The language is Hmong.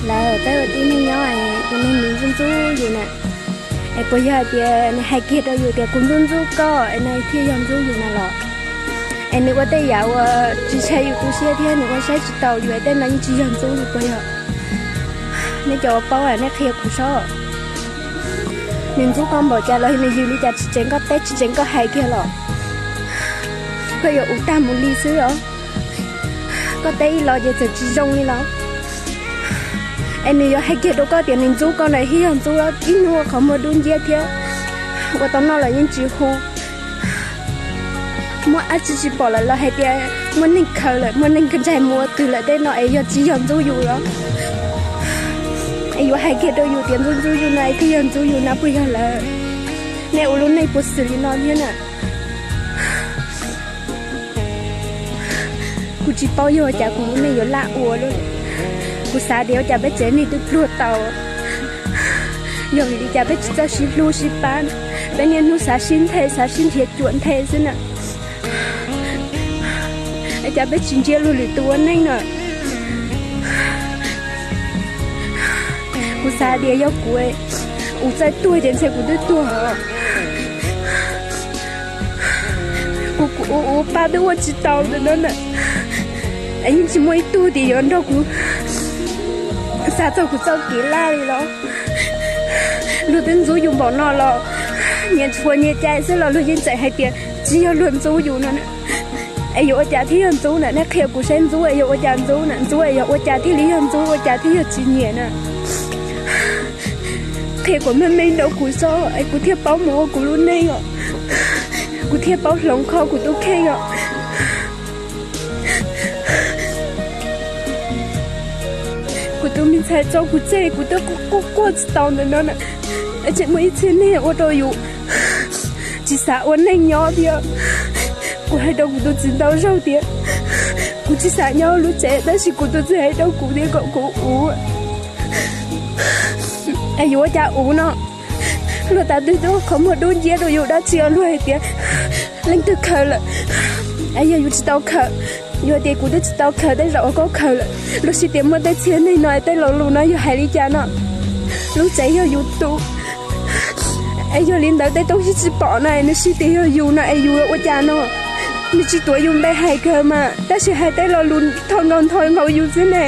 Lawv, peb ua tib neeg nyob es tus neeg nws ntxub ntxub yus na, es puas yog hais tias nws hais kiag rau yus tias kuv ntxub ntxub koj es no thiaj yog ntxub yus na los? Es nws ua tej yam uas tsis ntshai yus tu siab thiab nws ua saib tsis taus yus es tej no yeej tsis yog ntxub li puas yog? Nej cov uas paub nej qhia kuv sob. Nws ntxub koj npaum cas los nws yws li cas tsis tseem koj teb tsis tseem koj hais kiag los? Koj yuav ua tag mus li xwb os. Koj teb ib los ces txawm tsis zoo li los? Es nws yuav hais kiag rau koj tias nws ntxub koj na thiaj yog ntxub los? Ib hnub ua qhov muag dub nciab thiab, ua tau noj los yeej tsis hu. Muaj dab tsi tsis pom lawm los hais tias muaj neeg khaws lawm, muaj neeg ntsais muag twg lawm tej no es yog tsis yog ntxub yus los? Es yuav hais kiag rau yus tias ntxub ntxub yus no es thiaj yog ntxub yus na puas yog lawv? Nej ua lub neej puas xws li no thiab na? Kuv tsis paub yog ua cas kuv lub neej yuav laj ua li. Kuv xav tias ua cas peb tsev neeg twb pluag tau, yog vim li cas peb tsis txawj sib hlub sib pab, peb niaj hnub xav sib nthe xav sib nrhiav cuam nthe xwb na. Es cas peb tsis ntsia luag lwm tus ua neej na? Kuv xav tias yog kuv, kuv txawj tuag ces ntshe kuv twb tuag os. Kuv, kuv ua pab twb ua tsis tau ntawm no na, yeej tsis muaj ib tug tias yuav nrog kuv xav txog kuv txoj kev laj li los. Luag twb ntxub yus npaum no los, nyias tsis puas nyias cai xwb los luag yeej tseem hais tias tsis yog luag ntxub yus no. Es yuav ua cas thiaj yog ntxub na? Nej qhia kuv saib ntxub es yog ua cas ntxub na? Ntxub es yog ua cas thiaj li yog ntxub, ua cas thiaj yog tsis nyiam na? Qhia kom meej meej rau kuv sob es kuv thiaj paub mus ua kuv lub neej os. Kuv thiaj paub hloov kho kuv tus kheej os. Kuv tus me ntxhais tso kuv tseg kuv twb quaj quaj tsis tau ntawm no na. Tseem muaj ib txhia neeg ua rau yus tsis xav ua neej nyob thiab. Kuv hais rau kuv tus txiv ntau zaug tias kuv tsis xav nyob lub tsev tab sis kuv tus txiv hais rau kuv tias kom kuv ua. Es yuav ua cas ua no? Luag tas twg twb qhov muag dub nciab rau yus dab tsi os? Luag hais tias leej twg khaws lawm, es yog yus tsis tau khaws, yus hais tias kuv twb tsis tau khaws tej zaum uas koj khaws lawm. Luag siv tias muaj tej txhia neeg no es tej lo lus no yog hais li cas no? Lub tsev yog yus tu, es yog li ntawd tej toob sib tsis pom no es nws siv tias yog yus no es yus ua cas no? Nws tsis tuav yus npe hais kawg mas tab sis hais tej lo lus ntho nkaus ntho nkaus yus xwb ne.